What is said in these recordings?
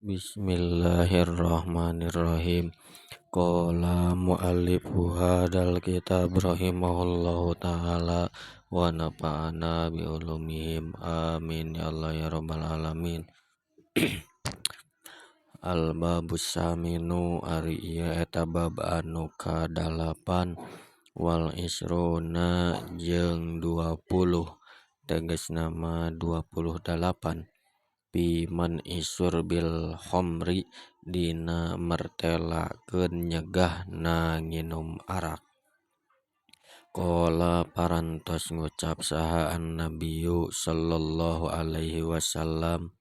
Bismillahirrahmanirrahim. Qala muallifu hadzal kitab rahimahullahu taala wa nafa'ana bi ulumihim amin ya Allah ya rabbal alamin. Al babus saminu ari ieu eta bab anu kadalapan wal isruna jeung 20 tegasna mah 28 piman isurbil khamri dina mertelakeun nyegahna nginum arak. Qala parantos ngucap saha an-nabiyyu sallallahu alaihi wasallam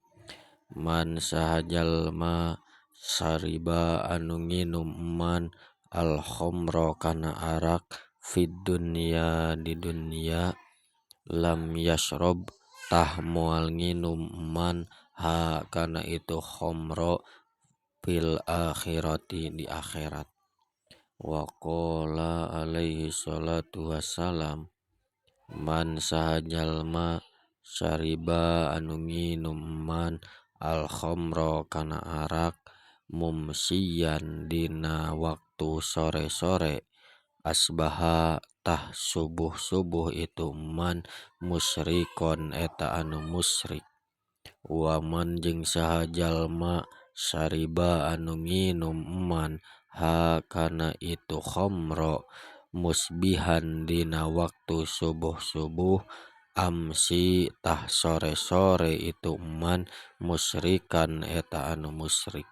man saha jalma sariba anu nginum man al khamra kana arak fid dunya di dunya lam yasrob tah moal nginum man ha kana itu khamra fil akhirati di akhirat. Wa qala alaihi salatu wassalam man saha jalma syariba anu nginum man al khamra kana arak mumsiyan dina waktu sore-sore asbaha tah subuh-subuh itu man musyrikon eta anu musyrik. Wa man jeung saha jalma syariba anu nginum man ha kana itu khamra musbihan dina waktu subuh-subuh amsi tah sore-sore itu man musyrikan eta anu musyrik.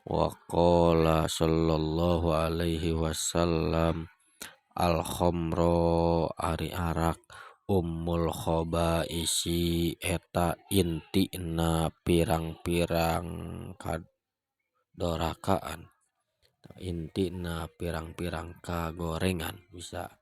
Wa qala sallallahu alaihi wasallam al khamra ari arak ummul khabaisi eta intina pirang-pirang kadorakaan, intina pirang-pirang kagorengan bisa.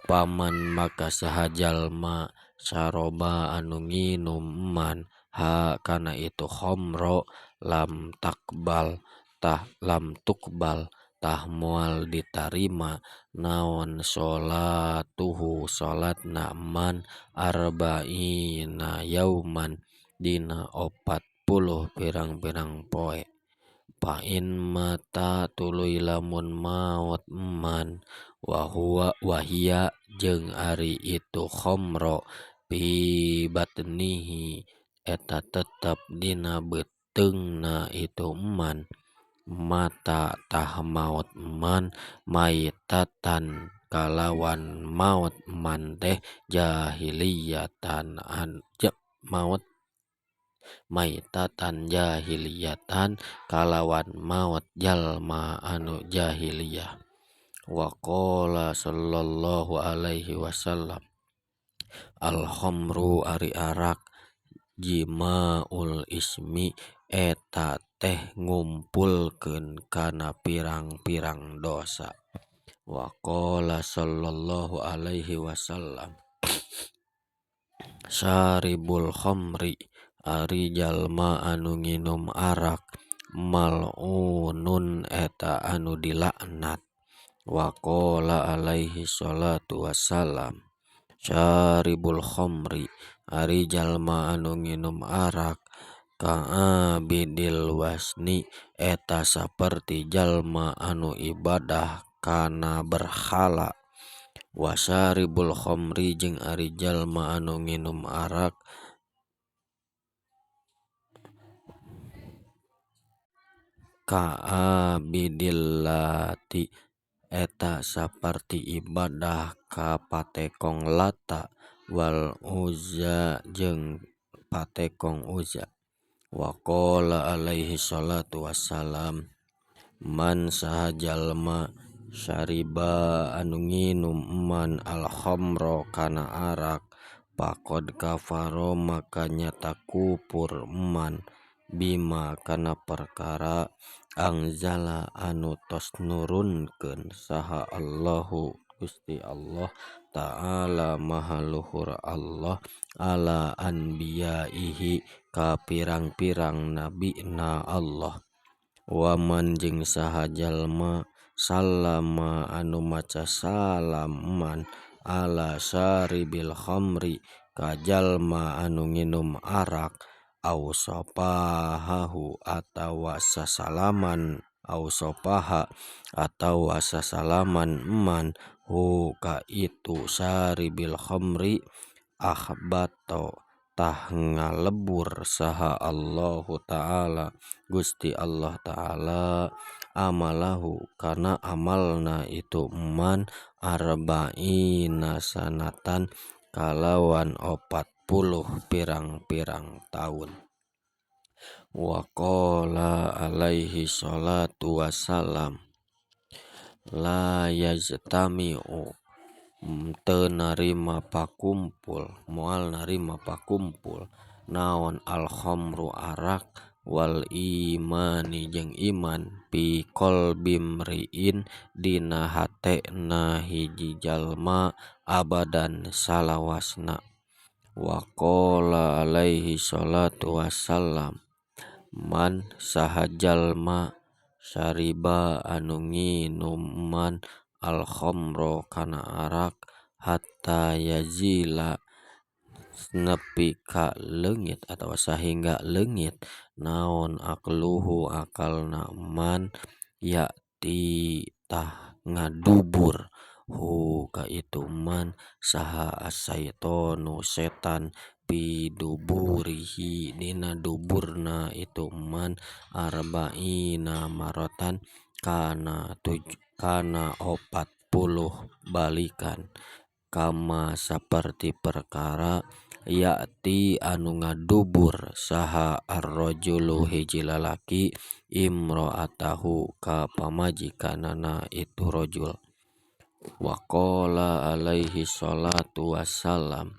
Paman maka saha jalma saroba anu nginum man ha kana itu khamra lam takbal tah lam tukbal tah moal ditarima naon sholatuhu salatna man arba'ina yauman dina 40 pirang-pirang poe. Fa in mata tuluy lamun maot man wa huwa wahia jeung ari itu khamra fi batnihi eta tetep dina beuteungna itu man mata tah maot man maitatan kalawan maot man teh jahiliyatan an maot maitatan jahiliyatan kalawan maot jalma anu jahiliyah. Wa qala sallallahu alaihi wasallam al khamru ari arak jimaul ismi eta teh ngumpulkeun kana pirang-pirang dosa. Wa qala sallallahu alaihi wasallam syaribul khamri ari jalma anu nginum arak mal'unun eta anu dilaknat. Wa qala alaihi salatu wassalam syaribul khamri ari jalma anu nginum arak ka'abidil wasni eta saperti jalma anu ibadah kana berhala. Wa syaribul khamri jeung ari jalma anu nginum arak ka'abidillati eta saperti ibadah ka patekong Lata wal Uzza jeung patekong Uzza. Wa qala alaihi salatu wassalam man saha jalma syariba anu nginum man al khamra kana arak faqad kafara maka nyata kufur man bima kana perkara angzala anu tos nurunkeun saha Allahu Gusti Allah ta'ala maha luhur Allah ala anbiyaihi ka pirang-pirang nabina Allah. Wa man jeung saha jalma sallama anu maca salam man ala syaribil khamri ka jalma anu nginum arak Au safahahu atawa sasalaman au safaha atawa sasalaman man hu ka itu syaribil khamri akhbato tah ngalebur saha Allahu ta'ala Gusti Allah ta'ala amalahu kana amalna itu man arba'ina sanatan kalawan 40 pirang-pirang taun. Wa qala alaihi salatu wassalam la yajtami'u teu narima pakumpul moal narima pakumpul naon al khamru arak wal imani jeung iman fi qalbi mriin dina hatena hiji jalma abadan salawasna. Wa qala alaihi salatu wassalam man saha jalma syariba anu nginum man al khamra kana arak hatta yazila nepi ka leungit atawa sahingga leungit naon aqluhu akalna man ya'ti tah ngadubur hu ka itu man saha asyaitonu setan fi duburihi dina duburna itu man arba'ina maratan kana kana 40 balikan kama saperti perkara ya'ti anu ngadubur saha ar-rajulu hiji lalaki imra'atahu ka pamajikanana itu rajul. Wa qala alaihi salatu wassalam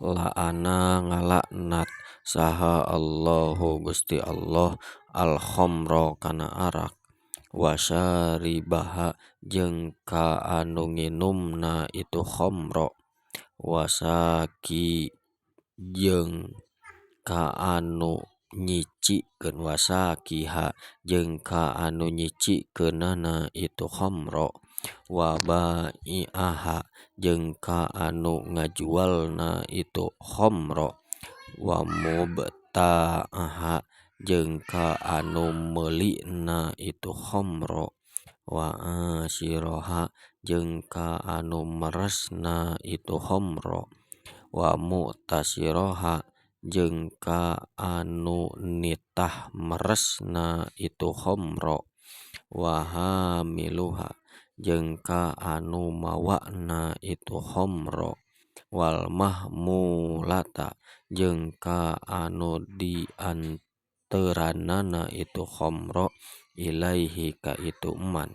la'ana ngalaknat saha Allahu Gusti Allah al khamra kana arak wa syaribaha jeung ka anu nginumna itu khamra wa saki jeung ka anu nyicikeun wa sakiha jeung ka anu nyicikeunana itu khamra wa bai'aha jeung ka anu ngajualna itu khamra wa mubta'aha jeung ka anu meulina itu khamra wa asiraha jeung ka anu meresna itu khamra wa mu'tasiraha jeung ka anu nitah meresna itu khamra wa hamiluha jeung ka anu mawana itu khamra wal mahmulata jeung ka anu dianteranana itu khamra ilaihi ka itu man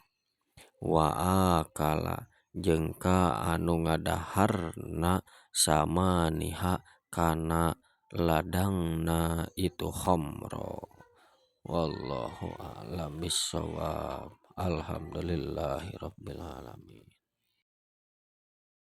wa akala jeung ka anu ngadaharna samaniha kana ladangna itu khamra. Wallahu a'lam bissawab. Alhamdulillahirabbil alamin.